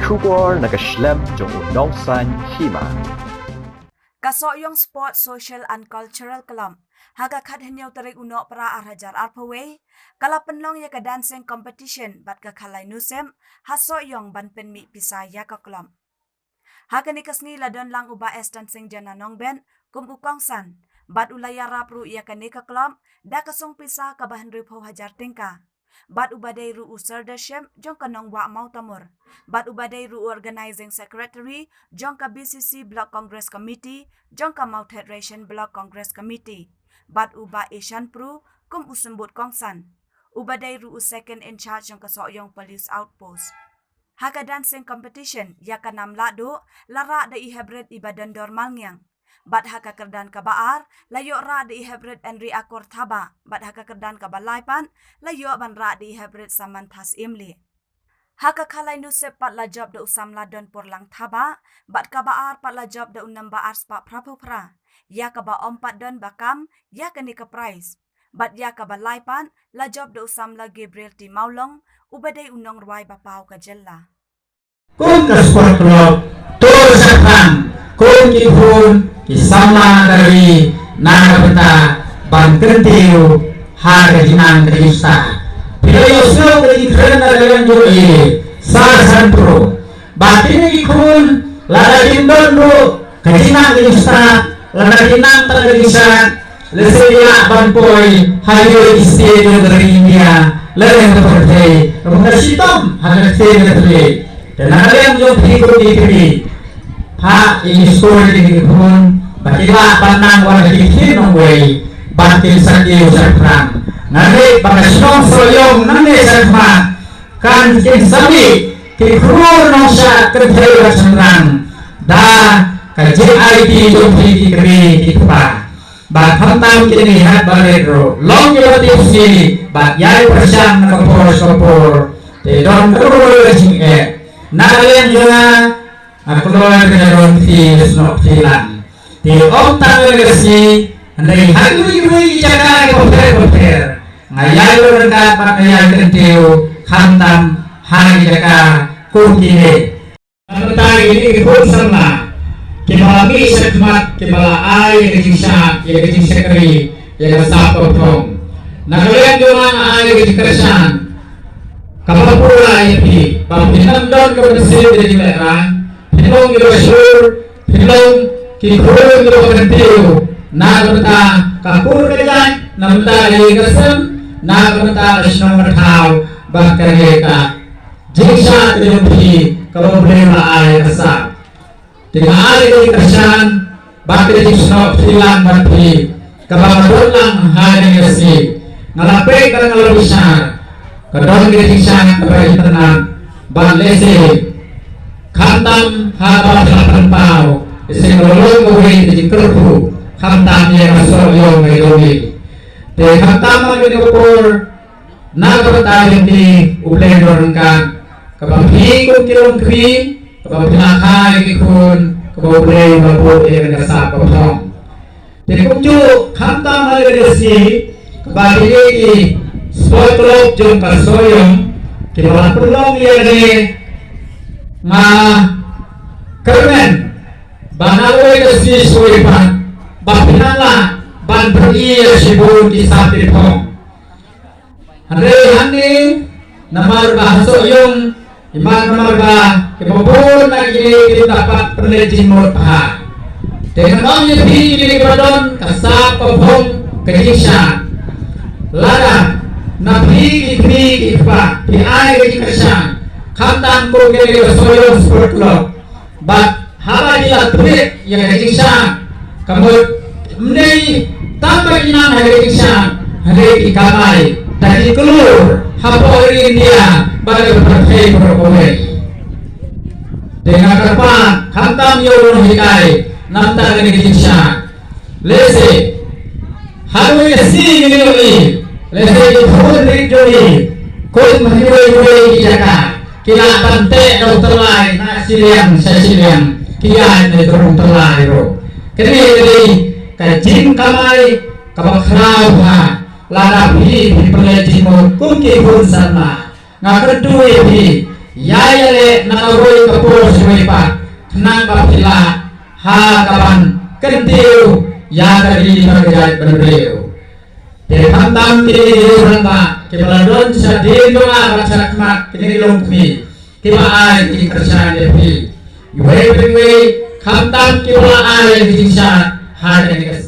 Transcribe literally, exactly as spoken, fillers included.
Khubor na ka shlem jong u nongsan hima. Ka Sohiong Sport Social and Cultural Club ha ka khathynñiew tarik u Nohprah ar hajar arphew wei ka la pynlong ïa ka dancing competition bad ka khalai nusep ha Sohiong ban pynmih pisa ïa ka club. Ha kane ka sngi la don lang u Bah S Dancing Jana Nongbet kum u kongsan bad u la ïarap ruh ïa kane ka club da ka song pisa kaba hynriewphew hajar tyngka. Bad uba dei ruh u serdar shep jong ka nongwah Mawtamur. Bad uba dei ruh u organizing secretary jong ka B C C Block Congress Committee jong ka Mawthadraishan Block Congress Committee. Bad u Bah Ishan Pru kum u symbud kongsan. Uba dei ruh u second in charge jong ka Sohiong Police Outpost. Ha ka dancing competition ïa ka nam lahduh la rah da i Hybrid iba don dor Malngiang. Bad ha ka kyrdan kaba ar la ïoh rah da i Hybrid Henry Akor Thaba, bad ha ka kyrdan kaba lai pat la ïoh ban rah da i Hybrid Samantha Syiemlieh. Ha ka khalai nusep pat la jop da u Samla Donpurlang Thaba, bad kaba ar pat la jop da u Namba Arspah Phraphew Phra. Ïa kaba ym pat don ba kam ïa kane ka prize. Bad ïa kaba lai pat la jop da u Samla Gabriel T Mawlong, uba dei u nongrwai ba paw ka jylla. Kum ka sport club, to shaphrang kum ki khun ki samla ka ri na ka bynta ban kyntiew ha ka jingnang ka jingstad. Phi la ïohsngew ka jingkren na ka liang jong i Sir Sanpro ba kine ki khun lada kin don ruh ka jingnang ka jingstad, lada kin nang tang ka jingstad, lehse ki lah ban poi ha ïoh i state jong ka ri India lane ka pyrthei, ka bynta shitom ha ka ktien ka thylliej. Te na ka liang jong phi ko ki kri, phah ïa ki skur ïa ki khun ba ki lah ban nang wan ha ki ktien nongwei bad kin sa kiew shaphrang. Nga ngeit ba ka shnong Sohiong nangne shakhmat kan kin sa mih ki khlur nongshad kynthei bad shynrang da ka jingïeit jong phi ki kmie ki kpa. Bad khamtam kine ki hep barit ruh long kiba tipsngi bad ïai pyrshang na ka por sha ka por. Te don ka roi ka jingeh na ka liang jong nga, nga kloi ka jingdon kti snoh kti lang. Te ym tang ka sngi, hynrei ha kiwei kiwei ki jaka kiba pher bapher nga ïai leh ryngkat bad nga ïai kyntiew, khamtam ha ki jaka kum kine. Namar kine ki khun samla kiba la mih shakhmat, kiba la ai ïa ka jingshad, ïa ka jingshakri, ïa ka sap ka phong. Na ka liang jong nga nga ai ïa ka jingkyrshan kaba pura ïa phi ba phin ym don kaba mynsiem ïa ka jinglehrain, phin long kiba shlur, phin long ki khun kiba kyntiew na ka bynta ka kur ka jait, na ka bynta ka ïing ka sem, na ka bynta ka shnong ka thaw bad ka ri ka jingshad ka jong phi kaba U Blei u la ai ka sap. Te nga ai ka jingkyrshan bad ka jingsnoh kti lang bad phi kaba nga don lang ha kane ka sngi. Nga la peit bad nga la bishar ka don ka jingshad kaba itynnad bad lehse khamtam ha kaba phi la pynpaw, lehse ka la long kawei ka jingkyrkhu khamtam ïa ka Sohiong ka jong ngi. Te khamtam ha kane ka por na ka bynta jong phi U Blei un don ryngkat, kaba phi kum ki longkmie, kaba phi la kha ïa ki khun, kaba U Blei un la buh ïa ka sap ka phong. Te kumjuh khamtam ha kane ka sngi kaba kine ki sport club jong ka Sohiong kiba la pynlong ïa kane, nga kyrmen ba na kawei ka sngi shuwa pat ba phin nang lah ban pyni ïa shibun ki sap ki phong. Hynrei hangne namar ba ha Sohiong, imat namar ba kiba bun na kine kim da pat pynleit jingmut bha. Te nga ong ïa phi kine kiba don ka sap ka phong ka jingshad, lada na phi ki kmie ki kpa phi ai ka jingkyrshan, khamtam kum kine kiba Sohiong Sport Club, bad haba ki la pynleit ïa ka jingshad, ka mut ym dei tang ba ki nang ha ka jingshad, hynrei ki kamai da ki klur hapoh ri India bad ha ka pyrthei baroh kawei. Te nga kyrpad khamtam ïa u nonghikai na bynta kane ka jingshad. Lehse ha kawei ka sngi ngin ïohi, lehse ki khun rit jong ngi kum ha kiwei kiwei ki jaka ki lah ban teh da u tyllai na shiliang sha shiliang, ki ïaid na ka rung tyllai ruh. Kane ka dei ka jingkamai kaba khraw bha lada phi phi pynleit jingmut kum ki khun samla. Nga kyntu ïa phi, ïa Ai ale na ka wei ka por shuwei pat, khnang ba phi lah ha ka ban kyntiew ïa ka ri bad ka jaitbynriew. Te khamtam kine ki rangbah kiba la don sha dien jong nga bad sha khmat, kine ki longkmie kiba ai ki kyrshan ïa phi. Iwei pa iwei, khamtam kiba la ai ki jingshad ha kane ka